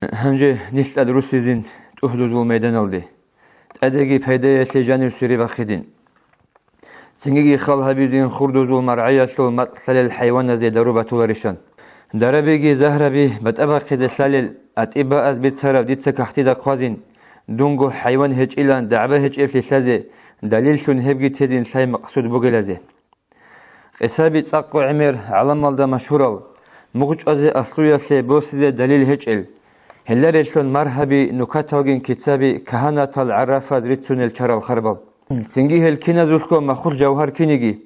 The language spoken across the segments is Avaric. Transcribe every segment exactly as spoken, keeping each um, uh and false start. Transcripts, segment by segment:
Гьанже нилъ тӀад руссизин тӀугьдузул майданалде. ТӀадеги пайдаялъе жанив сири бахъидин. Цинги хал гьабизин хурдузул маргӀиялъул мацӀ лъалел хӀайваназе дару батуларищан. Дарабиги загьраби батӀа бахъизе лъалел, атӀибааз бицараб дица кагътида хъвазин, дунго хӀайван гьечӀилан дагӀба гьечӀеблъи лъазе, далиллъун гьебги тезин лъай макъсуд бугелазе. Къисаби цӀакъго гӀемер гӀаламалда машгьурал, мугъчӀвазе аслуялъе босизе далил гьечӀел, гьеларелъун маргьаби, нукаталгин кицаби, кагьанатал гӀаррафаз рицунел чарал харбал. Цинги гьел киназулъго махулъ жавгьар киниги.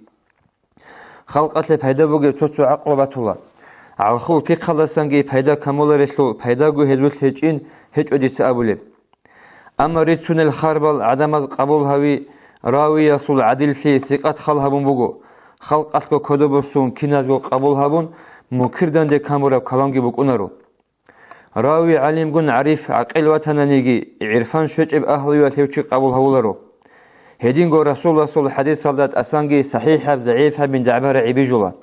Халкъалъе пайда бугеб цо-цо гӀакълу батула. ГӀалхул пихъалдасанги пайда камуларелъул пайдаго гьезулъ гьечӀин гьечӀо дица абулеб. Амма рицунел харбал гӀадамаз къабул гьави, равиясул гӀадиллъи сикъат хал гьабун буго, халкъалъго кодобосун киназго къабул гьабун, мункирданде камураб каламги букӀунаро. Рави гӀалимгун гӀариф гӀакъил ватананиги, гӀирфан щвечӀеб агьлуялъ гьев чи къабул гьавуларо. Гьединго Расуласул хӀадисалда тӀасанги сахӀихӀаб-загӀипабин дагӀба-рагӀи бижула.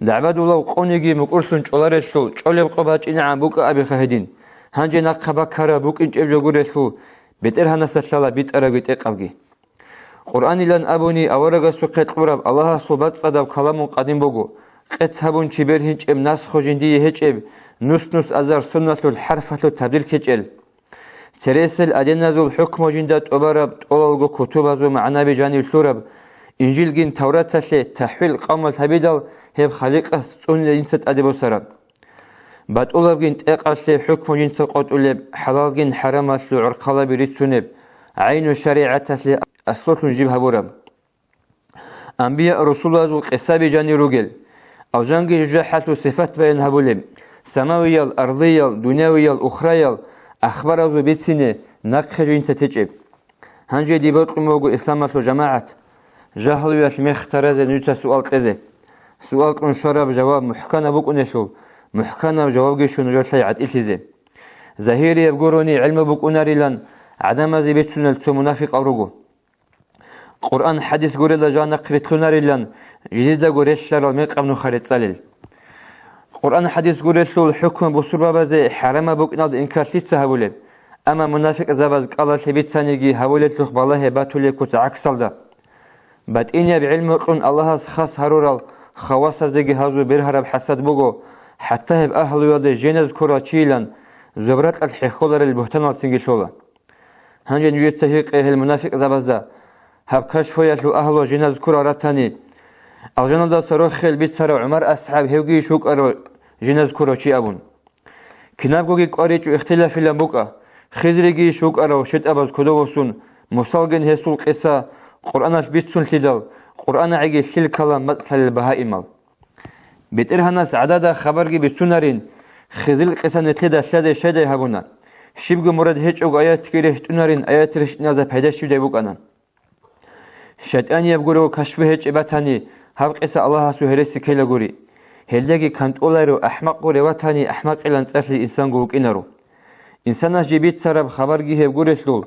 ДагӀбадулав къониги мукӀурлъун чӀоларелъул чӀолеб къо бачӀинегӀан букӀа абиха гьедин, гьанже нахъа баккараб букӀинчӀеб жо гурелъул, БетӀергьанасда лъала битӀарабги тӀекъабги. Къуръанилан абуни, аварагасухъе кьураб Аллагьасул бацӀцӀадаб каламун къадим буго, къец гьабун чи бергьинчӀеб насху жиндие гьечӀеб, нус-нус азар сунналъул хӀарфалъул табдил ккечӀел. Цересел аденазул хӀукму жинда тӀубараб тӀолалго кутубазул магӀнаби жанив лъураб, Инжилгин Тавраталъе тахӀвил къавмалъ гьабидал, гьеб Халикъас цӀунила жинца тӀаде босараб. БатӀулабгин тӀекъалъе хӀукму жинца къотӀулеб, хӀалалгин хӀарамалъул гӀорхъалаби рицунеб, гӀайну шаригӀаталъе аслулъун жиб гьабураб. Амбия-русулазул къисаби жанир ругел, алжанги жужахӀалъул сифат баян гьабулеб, самавиял, арлъиял, дунявиял, ухраял, ахбаразул бицине нахъе жинца течӀеб. Гьанже диб бокьун буго исламалъул жамагӀат, жагьлуялъ мех таразе нужеца суал кьезе. Суал кьун щвараб жаваб мухӀканаб букӀунелъул, мухӀканаб жавабги щун нужер лъай гӀатӀилъизе. Загьирияб гурони гӀелму букӀунарилан гӀадамазе бицунел цо мунафикъал руго. Къуръан-хӀадис гурела жал нахърилълъунарилан жидедаго релълъарал мекъаб нуха рецӀалел. Къуръан-хӀадис гурелъул хӀукму бусурбабазе хӀарамаб букӀиналда инкар лъица гьабулеб? Амма мунафикъзабаз кӀалалъе бицаниги гьабулелъухъ балагье батулеб куц гӀаксалда. БатӀинияб гӀилму кьун Аллагьас хас гьарурал хавасаздеги гьазул бергьараб хӀасад буго, хӀатта гьеб агьлуялде женаз ккурал чийилан зобракьалъ хӀехьоларел бугьтаналцинги лъола. Гьанже нужеца гьикъе гьел мунафикъзабазда, гьаб кашфуялъул агьлу жиназ ккурал ратани, алжаналдаса рохел бицарав ГӀумар асхӀаб гьевгийищ вукӀарав жиназ ккурав чи абун. Кинабгоги кӀваричӀо ихтилафилан букӀа, Хизригийищ вукӀарав щетӀабаз кодовосун, Мусалгин гьесул къиса Къуръаналъ бицунлъидал, КъуръанагӀиги лъил калам мацӀлъалел багьаимал. БетӀергьанас гӀадада хабарги бицунарин, Хизрил къиса нилъеда лъазе щайдай гьабуна. Щибго мурад гьечӀого аятги рещтӀунарин, аят рещтӀиназда пайда щибдай букӀана. ШайтӀанияб гурого кашфу гьечӀеб батани, гьаб къиса Аллагьасул гьереси ккелагури. Гьелдаги кантӀуларо, ахӀмакъ гуре ватани, ахӀмакъилан цӀалъи инсанго вукӀинаро. Инсанас жиб бицараб хабарги гьеб гурелъул,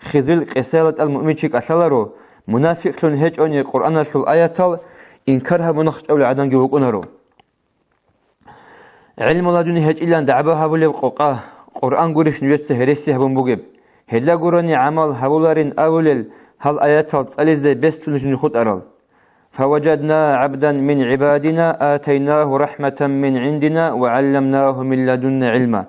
Хизрил къисаялда тӀад муъминчи кӀалъаларо, мунафикълъун гьечӀони Къуръаналъул аятал инкар гьабун нахъчӀевлъи гӀадамги вукӀунаро. ГӀилму ладуни гьечӀилан дагӀба гьабулеб къокъа, Къуръан гурищ нужеца гьереси гьабун бугеб? Гьелда гурони гӀамал гьабуларин абулел гьал аятал цӀализе бес тун жин хутӀарал. فوجدنا عبدا من عبادنا آتيناه رحمة من عندنا وعلمناه من لدنا علما.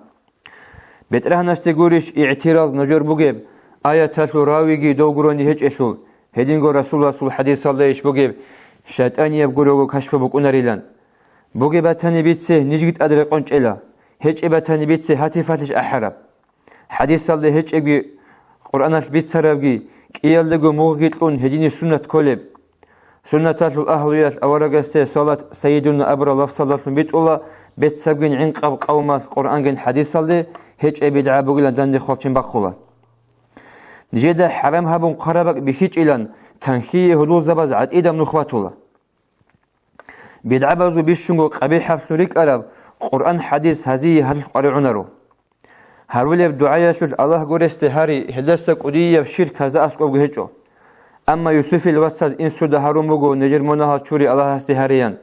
БетӀергьанасде гурищ игӀтираз нужер бугеб, аяталъул равиги дов гурони гьечӀелъул, гьединго Расуласул хӀадисалда иш бугеб, шайтӀанияб гурого кашфа букӀунарилан. Бугеб батани бице, нижги тӀад рекъон чӀела, гьечӀеб батани бице, гьатифалъищ ахӀараб. ХӀадисалда гьечӀебги, Къуръаналъ бицарабги, кӀиялдаго мугъги кьун гьедине суннат кколеб. Суннаталъул агьлуялъ аварагасде салат сайидуна абурал лафзалдалъун битӀула, беццабгин гӀинкъаб къавмалъ Къуръангин хӀадисалде гьечӀеб бидгӀа бугилан данде хвалчен бахъула. Нижеда хӀарам гьабун хъвараб бакӀ бихьичӀилан танлъие гьудулзабаз гӀатӀидаб нух батула. БидгӀабазул бищунго къабихӀаблъун рикӀкӀараб Къуръан-хӀадис гьазие гьалъ къваригӀунаро. Гьарулеб дугӀаялъулъ Аллагь гуресде гьари, гьелдаса кӀудияб ширк гьазда аскӀобги гьечӀо. Амма Юсуфил вацаз инсуда гьарун буго нижер мунагьал чури Аллагьасде гьариян.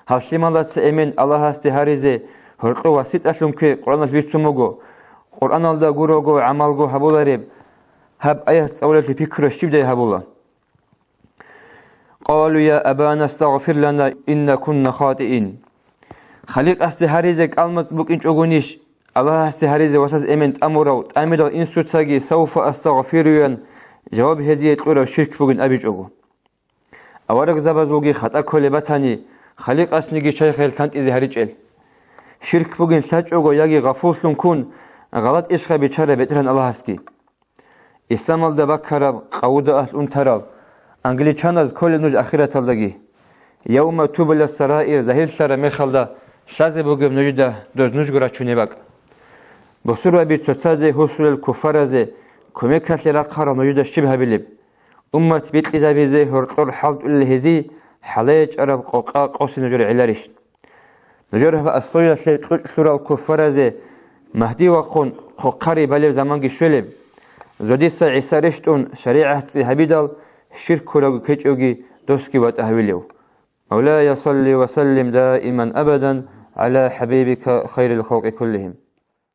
Гьав лъималаца эмен Аллагьасде гьаризе Гьоркьо васитӀалъун ккве Къуръаналъ бицун буго, Къуръаналда гурого гӀамалго гьабулареб. Гьаб аят цӀалулелъул пикру щибдай гьабула? «Къалу, я абана, стагъфир лана, инна кунна хатӀиин». Халикъасде гьаризе кӀалмацӀ букӀинчӀогонищ, Аллагьасде гьаризе васас эмен тӀамурав тӀамидал инсуцаги «сауфа астагъфируян» жаваб гьезие кьураб ширк бугин абичӀого? Аварагзабазулги хатӀа кколеб батани, Халикъасниги чайхъел кантӀизе гьаричӀел. Ширк бугин лъачӀого яги гъафуллъун ккун, гъалатӀ ишха бичараб БетӀергьан Аллагьасги. Исламалда баккараб, къавуда алъ унтарал, англичаназ кколел нуж ахираталдаги. Явма тубла сараир загьирлъараб мехалда лъазе бугеб нужеда доз нужго рачунеб бакӀ. Бусурбаби цоцазе гьусулел куффаразе кумекалъе рахъарал нужеда щиб гьабилеб? Уммат бикьизабизе гьоркьор хӀалтӀулел гьезие хӀалае чӀараб къокъа къосе нужер гӀеларищ? Нужер гьаб аслуялъе кьучӀ лъурал куффаразе Магьди вахъун хъухъари балеб заманги щвелеб? Зодиса ГӀиса рещтӀун шаригӀат цӀи гьабидал, ширк ккурав ккечӀевги досги ватӀа гьавилев? Мавлая, салли ва саллим даиман абадан гӀала хӀабибика хайрил халкъи куллихим.